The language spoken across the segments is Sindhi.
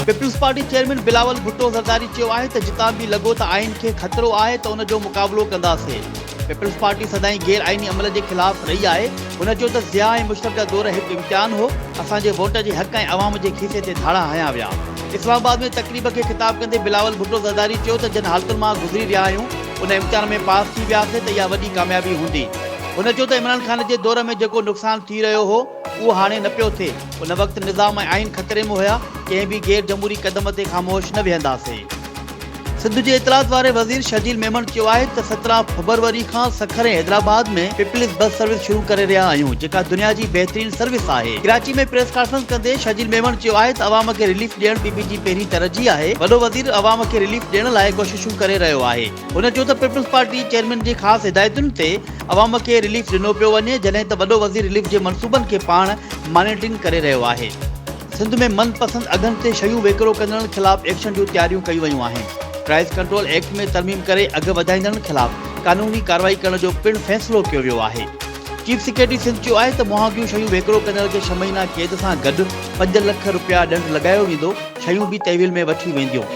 Peoples party chairman Bilawal Bhutto Zardari چيو آهي ته جتان به لڳو ته آئين کي خطرو آهي ته ان جو مقابلو ڪنداسين. پيپلز پارٽي سدائين غير آئيني عمل جي خلاف رهي آهي. هن چيو ته ضياء ۽ مشرف جا دور هڪ امتحان هو، اسان جي ووٽ جي حق ۽ عوام جي کيسي تي ڌاڙا هنيا ويا. اسلام آباد ۾ تقريب کي خطاب ڪندي بلاول ڀٽو زرداري چيو ته جن حالتن مان گذري رهيا آهيون ان امتحان ۾ پاس ٿي وياسين ته اها وڏي ڪاميابي هوندي. هن چيو ته عمران خان جي دور ۾ جيڪو نقصان ٿي رهيو هو اهو هاڻي نه پيو ٿئي. ان وقت نظام ۽ آئين خطري ۾ هيا، ڪنهن به غير جمهوري قدم تي خاموش نه ويهنداسين. سنڌ جي اطلاعات واري وزير شرجيل ميمڻ چيو آهي ته 17 فبروري کان Sukkur ۽ Hyderabad ۾ peoples bus service شروع ڪري رهيا آهيون جيڪا دنيا جي بهترين سروس آهي. ڪراچي ۾ پريس ڪانفرنس ڪندي شرجيل ميمڻ چيو آهي ته عوام کي رليف ڏيڻ پي پي جي پهرين ترجيح آهي، وڏو وزير عوام کي رليف ڏيڻ لاء ڪوششون ڪري رهيو آهي. هن چيو ته پيپلز پارٽي چيئرمين جي خاص هدايتن تي عوام کي رليف ڏنو پيو وڃي جڏهن ته وڏو وزير رليف جي منصوبن کي پاڻ مانيٽرنگ ڪري رهيو آهي. سنڌ ۾ من پسند اگهن تي شيون ويڪرو ڪندڙن خلاف ايڪشن جون تياريون ڪيون ويون آهن. پرائس ڪنٽرول ايڪٽ ۾ ترميم ڪري اگهه وڌائيندڙن خلاف قانوني ڪارروائي ڪرڻ جو پڻ فيصلو ڪيو ويو آهي. چيف سيڪريٽري سنڌ چيو آهي ته مهانگيون شيون ويڪرو ڪندڙ کي ڇهه مهينا قيد سان گڏ پنج لک رپيا ڏنڊ لڳايو ويندو، شيون به تحويل ۾ وٺيون وينديون.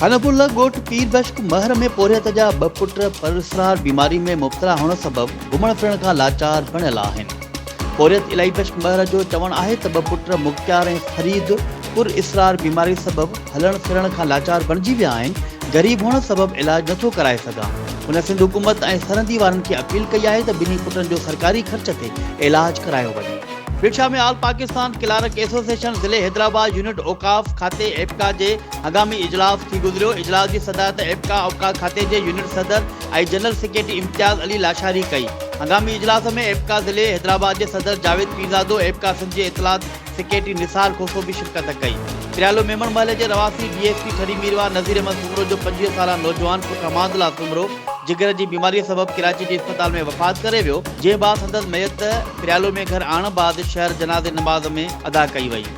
خانپور لڳ ڳوٺ پير بخش مهر ۾ پورهيت جا ٻه پٽ پراسرار بيماري ۾ مبتلا هئڻ سبب گهمڻ ڦرڻ کان لاچار بڻيل آهن. پورهيت الاهي بخش مهر جو چوڻ آهي ته ٻه پٽ مختيار ۽ فريد پر اسرار بيماري سبب هلڻ ڦرڻ کان لاچار بڻجي ويا آهن، غريب هئڻ سبب علاج نٿو ڪرائي سگهان. هن سنڌ حڪومت ۽ سرندي وارن کي اپيل ڪئي آهي ته ٻنهي پٽن جو سرڪاري خرچ تي علاج ڪرايو وڃي. Bhit Shah ۾ all Pakistan clerk association ضلعي حيدرآباد يونٽ اوقاف کاتي ايپڪا جي هنگامي اجلاس ٿي گذريو، اجلاس جي صدارت ايپڪا اوقاف کاتي جي يونٽ صدر ۽ جنرل سيڪريٽري امتياز علي لاشاري ڪئي. هنگامي اجلاس ۾ ايپڪا ضلعي حيدرآباد جي صدر جاويد پيرزادو، ايپڪا سنڌ جي اطلاعات سيڪريٽري نثار کوسو به شرڪت ڪئي. پريالو ميمڻ محلي جي رهواسي D S P Thari Mirwah Nazir Ahmed Soomro جو 25 سالا نوجوان پٽ حماد الله سومرو جگر جي بيماري سبب ڪراچي جي اسپتال ۾ وفات ڪري ويو، جنهن بعد سندس ميت پريالو ۾ گهر آڻڻ بعد شهر جنازي نماز ۾ ادا ڪئي وئي.